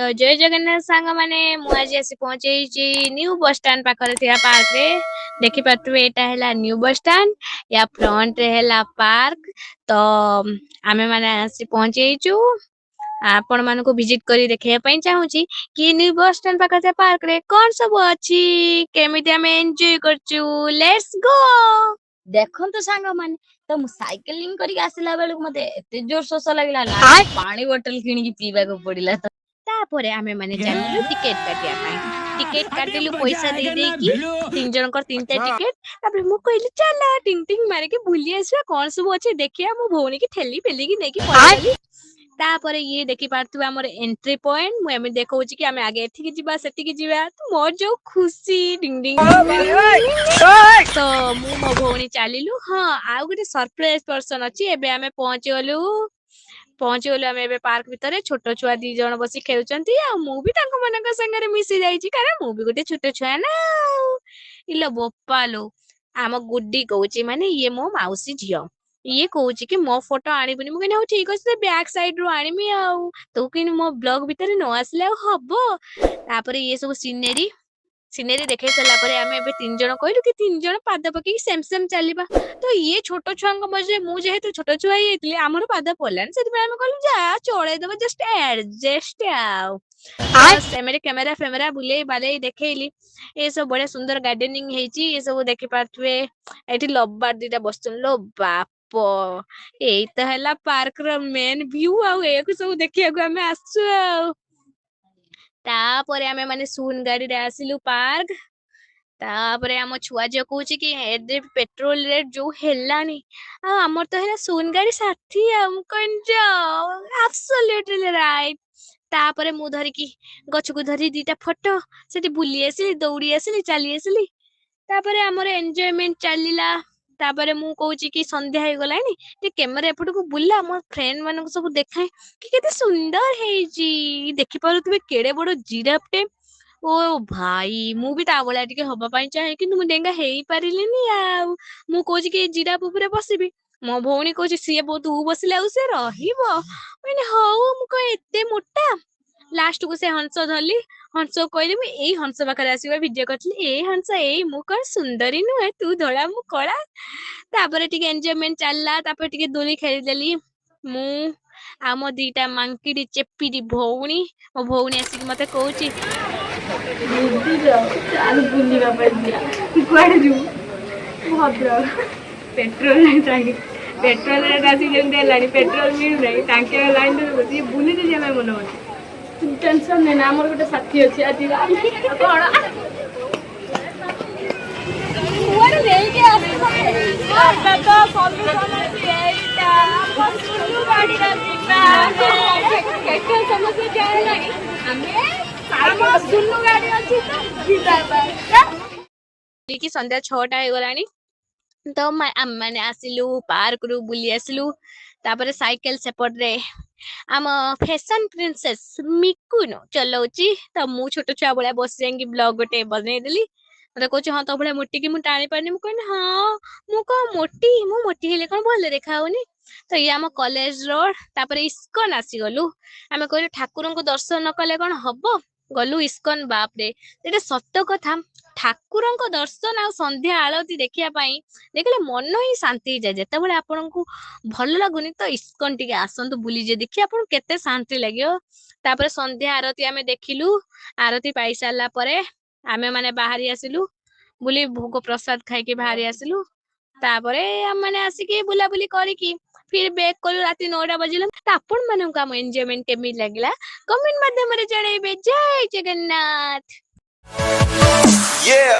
ତ ଜୟ ଜଗନ୍ନାଥ ସାଙ୍ଗମାନେ, ମୁଁ ଆଜି ଆସି ପହଞ୍ଚେଇଛି ନ୍ୟୁ ବସ୍ ଷ୍ଟାଣ୍ଡ ପାଖରେ ଥିବା ପାର୍କରେ। ଦେଖିପାରୁଥିବେ, ଏଇଟା ହେଲା ନ୍ୟୁ ବସ୍ ଷ୍ଟାଣ୍ଡ, ୟା ଫ୍ରଣ୍ଟରେ ହେଲା ପାର୍କ। ତ ଆମେ ମାନେ ଆସି ପହଞ୍ଚେଇଛୁ। ଆପଣ ମାନଙ୍କୁ ଭିଜିଟ କରି ଦେଖେଇବା ପାଇଁ ଚାହୁଁଛି କି ନ୍ୟୁ ବସ୍ ଷ୍ଟାଣ୍ଡ ପାଖରେ ଥିବା ପାର୍କରେ କଣ ସବୁ ଅଛି, କେମିତି ଆମେ ଏନ୍ଜୟ କରୁଛୁ। Let's go. ଦେଖନ୍ତୁ ସାଙ୍ଗମାନେ, ତ ମୁଁ ସାଇକେଲିଂ କରିକି ଆସିଲା ବେଳକୁ ମତେ ଏତେ ଜୋର ଶୋଷ ଲାଗିଲା ନା, ପାଣି ବୋଟଲ କିଣିକି ପିଇବାକୁ ପଡିଲା ତ। ତାପରେ ଆମେ ମାନେ ଚାଲିଲୁ ଟିକେଟ କାଟିବା ପାଇଁ। ଟିକେଟ କାଟିଲୁ ପଇସା ଦେଇ ଦେଇକି, ତିନି ଜଣଙ୍କର ତିନିଟା ଟିକେଟ। ତାପରେ ମୁଁ କହିଲି, ଚାଲ ଟିଙ୍ଗ ଟିଙ୍ଗ ମାରିକି ବୁଲି ଆସିବା, କଣ ସବୁ ଅଛି ଦେଖିବା। ମୋ ଭଉଣୀକି ଠେଲି ପେଲିକି ନେଇକି ପଳେଇଗଲି। ତାପରେ ଇଏ ଦେଖିପାରୁଥିବେ ଆମର ଏଣ୍ଟ୍ରି ପଏଣ୍ଟ। ମୁଁ ଏମିତି ଦେଖଉଛି କି ଆମେ ଆଗେ ଏଠିକି ଯିବା, ସେଠିକି ଯିବା। ତ ମୋର ଯୋଉ ଖୁସି, ଡିଙ୍ଗ ଡିଙ୍ଗ। ତ ମୁଁ ମୋ ଭଉଣୀ ଚାଲିଲୁ। ହଁ, ଆଉ ଗୋଟେ ସରପ୍ରାଇଜ ପର୍ସନ ଅଛି। ଏବେ ଆମେ ପହଞ୍ଚିଗଲୁ। ଆମେ ଏବେ ପାର୍କ ଭିତରେ ଛୋଟ ଛୁଆ ଦି ଜଣ ବସି ଖେଳୁଛନ୍ତି ଆଉ ମୁଁ ବି ତାଙ୍କ ମାନଙ୍କ ସାଙ୍ଗରେ ମିଶି ଯାଇଛି, କାରଣ ମୁଁ ବି ଗୋଟେ ଛୋଟ ଛୁଆ ନା। ଆଉ ଇଲୋ ବୋପାଲୋ, ଆମ ଗୁଡି କହୁଛି, ମାନେ ଇଏ ମୋ ମାଉସୀ ଝିଅ, ଇଏ କହୁଛି କି ମୋ ଫଟୋ ଆଣିବୁନି। ମୁଁ କହିଲି, ହଉ ଠିକ ଅଛି, ବ୍ୟାକ୍ ସାଇଡ ରୁ ଆଣିମି। ଆଉ ତୁ କିନ୍ତୁ ମୋ ବ୍ଲଗ ଭିତରେ ନ ଆସିଲେ ଆଉ ହବ? ତାପରେ ଇଏ ସବୁ ସିନେରୀ। ସିନେରୀ ଦେଖେଇ ସାରିଲା ପରେ ଆମେ ଏବେ ତିନି ଜଣ କହିଲୁ କି ତିନି ଜଣ ପାଦ ପକେଇକି ସେମ ସେମ ଚାଲିବା। ତ ଇଏ ଛୋଟ ଛୁଆଙ୍କ ମଝିରେ ମୁଁ ଯେହେତୁ ଛୋଟ ଛୁଆ ହେଇଯାଇଥିଲି, ଆମର ପାଦ ପଡିଲାନି। ସେଥିପାଇଁ ଆମେ କହିଲୁ ଯା ଚଳେଇଦବା, ଜଷ୍ଟ ଆଡଜଷ୍ଟ। ଆଉ ସେମିତି କ୍ୟାମେରା ଫ୍ୟାମେରା ବୁଲେଇ ବାଲେଇ ଦେଖେଇଲି। ଏ ସବୁ ବଢିଆ ସୁନ୍ଦର ଗାର୍ଡେନିଂ ହେଇଛି, ଏ ସବୁ ଦେଖିପାରୁଥିବେ। ଏଠି ଲବବାର ଦିଟା ବସିଛନ୍ତି। ଲୋ ବାପ, ଏଇ ତ ହେଲା ପାର୍କ ର ମେନ୍ ଭ୍ୟୁ ଆଉ ଏଇଆକୁ ସବୁ ଦେଖିବାକୁ ଆମେ ଆସିଛୁ। ଆଉ ତାପରେ ଆମେ ମାନେ ସୁନ ଗାଡିରେ ଆସିଲୁ ପାର୍କ। ତାପରେ ଆମ ଛୁଆ ଝିଅ କହୁଛି କି ଏବେ ପେଟ୍ରୋଲ ରେଟ୍ ଯୋଉ ହେଲାଣି, ଆଉ ଆମର ତ ହେଲା ସୁନ ଗାଡି ସାଥୀ। ଆଉ ମୁଁ କହିଲି, ଆବସଲ୍ୟୁଟଲି ରାଇଟ। ତାପରେ ମୁଁ ଧରିକି ଗଛକୁ ଧରି ଦିଟା ଫଟୋ, ସେଠି ବୁଲି ଆସିଲି, ଦୌଡି ଆସିଲି, ଚାଲି ଆସିଲି। ତାପରେ ଆମର ଏନ୍ଜୟମେଣ୍ଟ ଚାଲିଲା। ତାପରେ ମୁଁ କହୁଛି କି ସନ୍ଧ୍ୟା ହେଇଗଲାଣି, ଟିକେ କ୍ୟାମେରା ଏପଟକୁ ବୁଲା, ମୋ ଫ୍ରେଣ୍ଡ ମାନଙ୍କୁ ସବୁ ଦେଖାଏ କି କେତେ ସୁନ୍ଦର ହେଇଛି। ଦେଖିପାରୁଥିବେ କେଡେ ବଡ ଜିରାଫଟେ। ଓ ଭାଇ, ମୁଁ ବି ତା ଭଳିଆ ଟିକେ ହବା ପାଇଁ ଚାହେଁ, କିନ୍ତୁ ମୁଁ ଡେଙ୍ଗା ହେଇପାରିଲିନି। ଆଉ ମୁଁ କହୁଛି କି ଜିରାଫ ଉପରେ ବସିବି। ମୋ ଭଉଣୀ କହୁଛି, ସିଏ ବହୁତ ତୁ ବସିଲେ ଆଉ ସେ ରହିବ? ମୁଁ କହିଲି, ହଉ, ମୁଁ କଣ ଏତେ ମୋଟା? ଲାଷ୍ଟ କୁ ସେ ହଂସ ଧରିଲି। ହଂସକୁ କହିଲି, ମୁଁ ଏଇ ହଂସ ପାଖରେ ଆସିବା ଭିଡିଓ କରିଥିଲି। ଏଇ ହଂସ ଏଇ, ମୁଁ କଣ ସୁନ୍ଦରୀ ନୁହେଁ? ତୁ ଧଳା, ମୁଁ କଳା। ତାପରେ ଟିକେ ଏନ୍ଜୟମେଣ୍ଟ ଚାଲିଲା। ତାପରେ ଟିକେ ଦୋଳି ଖେଳିଦେଲି ମୁଁ ଆଉ ମୋ ଦିଟା ମାଙ୍କିଡି ଚେପିଡି ଭଉଣୀ। ମୋ ଭଉଣୀ ଆସିକି ମତେ କହୁଛି, ଚାଲ ବୁଲିବା ପାଇଁ ଯିବା। କୁଆଡେ ଯିବୁ? ଭଦ୍ରକ। ପେଟ୍ରୋଲ ନାହିଁ ଟାଙ୍କି। ପେଟ୍ରୋଲ ରେଟ୍ ଆସିକି ଯେମିତି ହେଲାଣି, ପେଟ୍ରୋଲ ମିଳୁନାହିଁ, ଟାଙ୍କି ଲାଇନ୍ ବସି ବୁଲିତେ ଯିବା ପାଇଁ ମନ ଅଛି। ଟେନସନ ନେନା, ଆମର ଗୋଟେ ସାଥୀ ଅଛି ଆଜି। କଣ କୁଆଡେ ନେଇକି ଆସିବ? ତ ସଲ୍ୟୁସନ ଅଛି ଏଇଟା, ଆମ ସୁନୁ ଗାଡ଼ିରେ ଯିବା। ପେଟ୍ରୋଲ ସମସ୍ୟା ଯାହା ହେଲାଣି, ଆମେ ଆମ ସୁନୁ ଗାଡ଼ି ଅଛି ତ ଯିବା ପାଇଁ। କି ସନ୍ଧ୍ୟା 6ଟା ହେଇଗଲାଣି। ତ ଆମେ ମାନେ ଆସିଲୁ, ପାର୍କରୁ ବୁଲି ଆସିଲୁ। ତାପରେ ସାଇକେଲ ସେପଟରେ ଆମ ଫ୍ୟାସନ ପ୍ରିନ୍ସେସ ମିକୁନୁ ଚଲଉଛି। ତ ମୁଁ ଛୋଟ ଛୁଆ ଭଳିଆ ବସି ଯାଇକି ବ୍ଲଗ ଗୋଟେ ବନେଇଦେଲି। ମତେ କହୁଛି, ହଁ, ତୋ ଭଳିଆ ମୋଟିକି ମୁଁ ଟାଣି ପାରୁନି। ମୁଁ କହିଲି, ହଁ, ମୁଁ କଣ ମୋଟି? ମୁଁ ମୋଟି ହେଲେ କଣ ଭଲ ଦେଖା ହଉନି? ତ ଇଏ ଆମ କଲେଜ ରୋଡ। ତାପରେ ଇସ୍କନ ଆସିଗଲୁ। ଆମେ କହିଲୁ ଠାକୁରଙ୍କୁ ଦର୍ଶନ ନ କଲେ କଣ ହବ? ଗଲୁ ଇସ୍କନ। ବାପରେ, ଏଇଟା ସତ କଥା, ଠାକୁରଙ୍କ ଦର୍ଶନ ଆଉ ସନ୍ଧ୍ୟା ଆଳତି ଦେଖିବା ପାଇଁ ଦେଖିଲେ ମନ ହିଁ ଶାନ୍ତି ହେଇଯାଏ। ଯେତେବେଳେ ଆପଣଙ୍କୁ ଭଲ ଲାଗୁନି, ତ ଇସ୍କନ ଟିକେ ଆସନ୍ତୁ, ବୁଲିଯିବେ, ଦେଖିବେ ଆପଣଙ୍କୁ କେତେ ଶାନ୍ତି ଲାଗିବ। ତାପରେ ସନ୍ଧ୍ୟା ଆରତି ଆମେ ଦେଖିଲୁ। ଆରତି ପାଇ ସାରିଲା ପରେ ଆମେ ମାନେ ବାହାରି ଆସିଲୁ ବୁଲି, ଭୋଗ ପ୍ରସାଦ ଖାଇକି ବାହାରି ଆସିଲୁ। ତାପରେ ଆମେ ମାନେ ଆସିକି ବୁଲାବୁଲି କରିକି ଫିର ବେକ୍ କଲୁ। ରାତି 9ଟା ବାଜିଲା। ତ ଆପଣ ମାନଙ୍କୁ ଆମ ଏନ୍ଜୟମେଣ୍ଟ କେମିତି ଲାଗିଲା, କମେଣ୍ଟ ମାଧ୍ୟମରେ ଜଣେଇବେ। ଜୟ ଜଗନ୍ନାଥ। Yeah.